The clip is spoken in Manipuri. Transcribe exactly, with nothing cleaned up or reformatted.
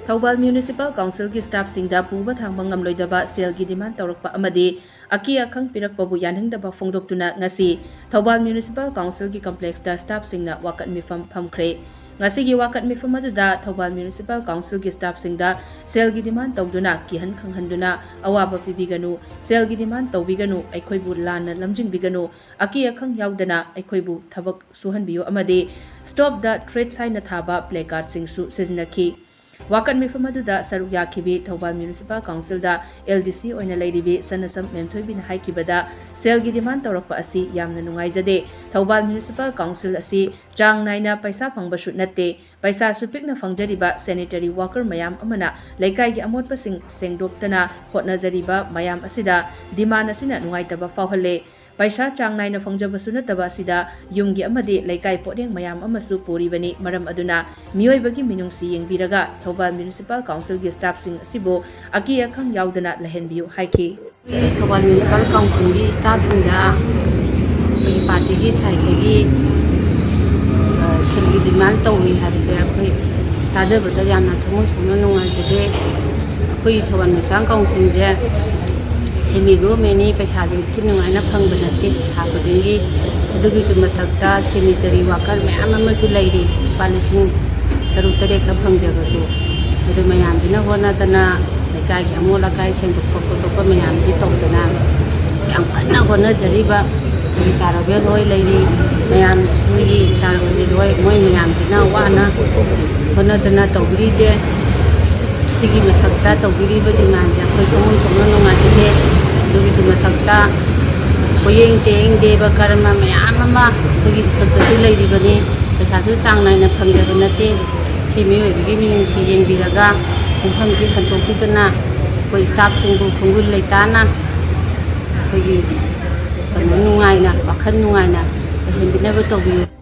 ꯊꯧꯕꯥꯜ ꯃ꯭ꯌꯨꯅꯤꯁꯤꯄꯥꯜ ꯀꯥꯎꯟꯁꯤꯜꯒꯤ ꯁ꯭ꯇꯥꯐꯁꯤꯡꯗ ꯄꯨꯕ ꯊꯥꯡꯕ ꯉꯝꯂꯣꯏꯗꯕ ꯁꯦꯜꯒꯤ ꯗꯤꯃꯥꯟ ꯇꯧꯔꯛꯄ ꯑꯃꯗꯤ ꯑꯀꯤ ꯑꯈꯪ ꯄꯤꯔꯛꯄꯕꯨ ꯌꯥꯅꯤꯡꯗꯕ ꯐꯣꯡꯗꯣꯛꯇꯨꯅ ꯉꯁꯤ ꯊꯧꯕꯥꯜ ꯃ꯭ꯌꯨꯅꯤꯁꯤꯄꯥꯜ ꯀꯥꯎꯟꯁꯤꯜꯒꯤ ꯀꯝꯄ꯭ꯂꯦꯛꯁꯇ ꯁ꯭ꯇꯥꯐꯁꯤꯡꯅ ꯋꯥꯀꯠ ꯃꯤꯐꯝ ꯐꯝꯈ꯭ꯔꯦ꯫ ꯉꯁꯤꯒꯤ ꯋꯥꯀꯠ ꯃꯤꯐꯝ ꯑꯗꯨꯗ ꯊꯧꯕꯥꯜ ꯃ꯭ꯌꯨꯅꯤꯁꯤꯄꯥꯜ ꯀꯥꯎꯟꯁꯤꯜꯒꯤ ꯁ꯭ꯇꯥꯐꯁꯤꯡꯗ ꯁꯦꯜꯒꯤ ꯗꯤꯃꯥꯟ ꯇꯧꯗꯨꯅ ꯀꯤꯍꯟ ꯈꯪꯍꯟꯗꯨꯅ ꯑꯋꯥꯕ ꯄꯤꯕꯤꯒꯅꯨ, ꯁꯦꯜꯒꯤ ꯗꯤꯃꯥꯟ ꯇꯧꯕꯤꯒꯅꯨ, ꯑꯩꯈꯣꯏꯕꯨ ꯂꯥꯟꯅ ꯂꯝꯖꯤꯡꯕꯤꯒꯅꯨ, ꯑꯀꯤ ꯑꯈꯪ ꯌꯥꯎꯗꯅ ꯑꯩꯈꯣꯏꯕꯨ ꯊꯕꯛ ꯁꯨꯍꯟꯕꯤꯌꯨ ꯑꯃꯗꯤ Stop the Threats ꯍꯥꯏꯅ ꯊꯥꯕ placardꯁꯤꯡꯁꯨ ꯁꯤꯖꯤꯟꯅꯈꯤ꯫ ꯋꯥꯀꯠ ꯃꯤꯐꯝ ꯑꯗꯨꯗ ꯁꯔꯨꯛ ꯌꯥꯈꯤꯕꯤ ꯊꯧꯕꯥꯜ ꯃ꯭ꯌꯨꯅꯤꯁꯤꯄꯥꯜ ꯀꯥꯎꯟꯁꯤꯜꯗ ꯑꯦꯜ ꯗꯤ ꯁꯤ ꯑꯣꯏꯅ ꯂꯩꯔꯤꯕꯤ ꯁꯅꯁꯝ ꯃꯦꯝꯊꯣꯏꯕꯤꯅ ꯍꯥꯏꯈꯤꯕꯗ, ꯁꯦꯜꯒꯤ ꯗꯤꯃꯥꯟ ꯇꯧꯔꯛꯄ ꯑꯁꯤ ꯌꯥꯝꯅ ꯅꯨꯡꯉꯥꯏꯖꯗꯦ꯫ ꯊꯧꯕꯥꯜ ꯃ꯭ꯌꯨꯅꯤꯁꯤꯄꯥꯜ ꯀꯥꯎꯟꯁꯤꯜ ꯑꯁꯤ ꯆꯥꯡ ꯅꯥꯏꯅ ꯄꯩꯁꯥ ꯐꯪꯕꯁꯨ ꯅꯠꯇꯦ꯫ ꯄꯩꯁꯥꯁꯨ ꯄꯤꯛꯅ ꯐꯪꯖꯔꯤꯕ ꯁꯦꯅꯤꯇꯔꯤ ꯋꯥꯀꯔ ꯃꯌꯥꯝ ꯑꯃꯅ ꯂꯩꯀꯥꯏꯒꯤ ꯑꯃꯣꯠꯄꯁꯤꯡ ꯁꯦꯡꯗꯣꯛꯇꯅ ꯍꯣꯠꯅꯖꯔꯤꯕ ꯃꯌꯥꯝ ꯑꯁꯤꯗ ꯗꯤꯃꯥꯟ ꯑꯁꯤꯅ ꯅꯨꯡꯉꯥꯏꯇꯕ ꯐꯥꯎꯍꯜꯂꯦ꯫ ꯄꯩꯁꯥ ꯆꯥꯡ ꯅꯥꯏꯅ ꯐꯪꯖꯕꯁꯨ ꯅꯠꯇꯕ ꯑꯁꯤꯗ ꯌꯨꯝꯒꯤ ꯑꯃꯗꯤ ꯂꯩꯀꯥꯏ ꯄꯣꯠꯌꯦꯡ ꯃꯌꯥꯝ ꯑꯃꯁꯨ ꯄꯨꯔꯤꯕꯅꯤ꯫ ꯃꯔꯝ ꯑꯗꯨꯅ ꯃꯤꯑꯣꯏꯕꯒꯤ ꯃꯤꯅꯨꯡꯁꯤ ꯌꯦꯡꯕꯤꯔꯒ ꯊꯧꯕꯥꯜ ꯃ꯭ꯌꯨꯅꯤꯁꯤꯄꯥꯜ ꯀꯥꯎꯟꯁꯤꯜꯒꯤ ꯁ꯭ꯇꯥꯐꯁꯤꯡ ꯑꯁꯤꯕꯨ ꯑꯀꯤ ꯑꯈꯪ ꯌꯥꯎꯗꯅ ꯂꯩꯍꯟꯕꯤꯌꯨ ꯍꯥꯏꯈꯤ꯫ ꯑꯩꯈꯣꯏ ꯊꯧꯕꯥꯜ ꯃ꯭ꯌꯨꯅꯤꯁꯤꯄꯥꯜ ꯀꯥꯎꯟꯁꯤꯜꯒꯤ ꯁ꯭ꯇꯥꯐꯁꯤꯡꯗ ꯑꯩꯈꯣꯏꯒꯤ ꯄꯥꯔꯇꯤꯒꯤ ꯁꯥꯏꯠꯇꯒꯤ ꯁꯦꯜꯒꯤ ꯗꯤꯃꯥꯟ ꯇꯧꯏ ꯍꯥꯏꯕꯁꯦ ꯑꯩꯈꯣꯏ ꯇꯥꯖꯕꯗ ꯌꯥꯝꯅ ꯊꯃꯣꯏ ꯁꯣꯛꯅ ꯅꯨꯡꯉꯥꯏꯖꯗꯦ꯫ ꯑꯩꯈꯣꯏꯒꯤ ꯊꯧꯕꯥꯜ ꯃ꯭ꯌꯨꯅꯤꯁꯤꯄꯥꯜ ꯀꯥꯎꯟꯁꯤꯜꯁꯦ ꯁꯦꯃꯤ ꯒꯣꯔꯃꯦꯟꯅꯤ, ꯄꯩꯁꯥꯁꯦ ꯏꯟꯊꯤ ꯅꯨꯡꯉꯥꯏꯅ ꯐꯪꯕ ꯅꯠꯇꯦ ꯊꯥ ꯈꯨꯗꯤꯡꯒꯤ꯫ ꯑꯗꯨꯒꯤꯁꯨ ꯃꯊꯛꯇ ꯁꯦꯅꯤꯇꯔꯤ ꯋꯥꯀꯔ ꯃꯌꯥꯝ ꯑꯃꯁꯨ ꯂꯩꯔꯤ, ꯂꯨꯄꯥ ꯂꯤꯁꯤꯡ ꯇꯔꯨꯛ ꯇꯔꯦꯠ ꯈꯛ ꯐꯪꯖꯕꯁꯨ꯫ ꯑꯗꯨ ꯃꯌꯥꯝꯁꯤꯅ ꯍꯣꯠꯅꯗꯅ ꯂꯩꯀꯥꯏꯒꯤ ꯑꯃꯣꯠ ꯑꯀꯥꯏ ꯁꯦꯡꯗꯣꯛꯄ ꯈꯣꯠꯇꯣꯛꯄ ꯃꯌꯥꯝꯁꯤ ꯇꯧꯗꯅ ꯌꯥꯝ ꯀꯟꯅ ꯍꯣꯠꯅꯖꯔꯤꯕ ꯑꯩꯈꯣꯏꯒꯤ ꯇꯥ ꯔꯣꯕꯦꯜ ꯍꯣꯏ ꯂꯩꯔꯤ, ꯃꯌꯥꯝ ꯑꯩꯈꯣꯏꯒꯤ ꯁꯥꯔ ꯔꯣꯖꯤꯠ ꯍꯣꯏ, ꯃꯣꯏ ꯃꯌꯥꯝꯁꯤꯅ ꯋꯥꯅ ꯍꯣꯠꯅꯗꯅ ꯇꯧꯕꯤꯔꯤꯁꯦ꯫ ꯁꯤꯒꯤ ꯃꯊꯛꯇ ꯇꯧꯕꯤꯔꯤꯕ ꯗꯤꯃꯥꯟꯁꯦ ꯑꯩꯈꯣꯏ ꯊꯃꯣꯏ ꯁꯣꯛꯅ ꯅꯨꯡꯉꯥꯏꯖꯗꯦ꯫ ꯑꯗꯨꯒꯤꯁꯨ ꯃꯊꯛꯇ ꯄꯣꯌꯦꯡ ꯆꯦꯡ ꯗꯦꯕ ꯀꯔꯃ ꯃꯌꯥꯝ ꯑꯃ ꯑꯩꯈꯣꯏꯒꯤ ꯏꯊꯛꯇꯁꯨ ꯂꯩꯔꯤꯕꯅꯤ꯫ ꯄꯩꯁꯥꯁꯨ ꯆꯥꯡ ꯅꯥꯏꯅ ꯐꯪꯖꯕ ꯅꯠꯇꯦ꯫ ꯁꯤ ꯃꯤꯑꯣꯏꯕꯒꯤ ꯃꯤꯅꯨꯡꯁꯤ ꯌꯦꯡꯕꯤꯔꯒ ꯃꯐꯝꯁꯤ ꯍꯟꯗꯣꯛꯄꯤꯗꯅ ꯑꯩꯈꯣꯏ ꯁ꯭ꯇꯥꯐꯁꯤꯡꯕꯨ ꯈꯣꯡꯒꯨꯜ ꯂꯩꯇꯥꯅ ꯑꯩꯈꯣꯏꯒꯤ ꯀꯩꯅꯣ ꯅꯨꯡꯉꯥꯏꯅ, ꯋꯥꯈꯜ ꯅꯨꯡꯉꯥꯏꯅ ꯂꯩꯍꯟꯕꯤꯅꯕ ꯇꯧꯕꯤꯌꯨ꯫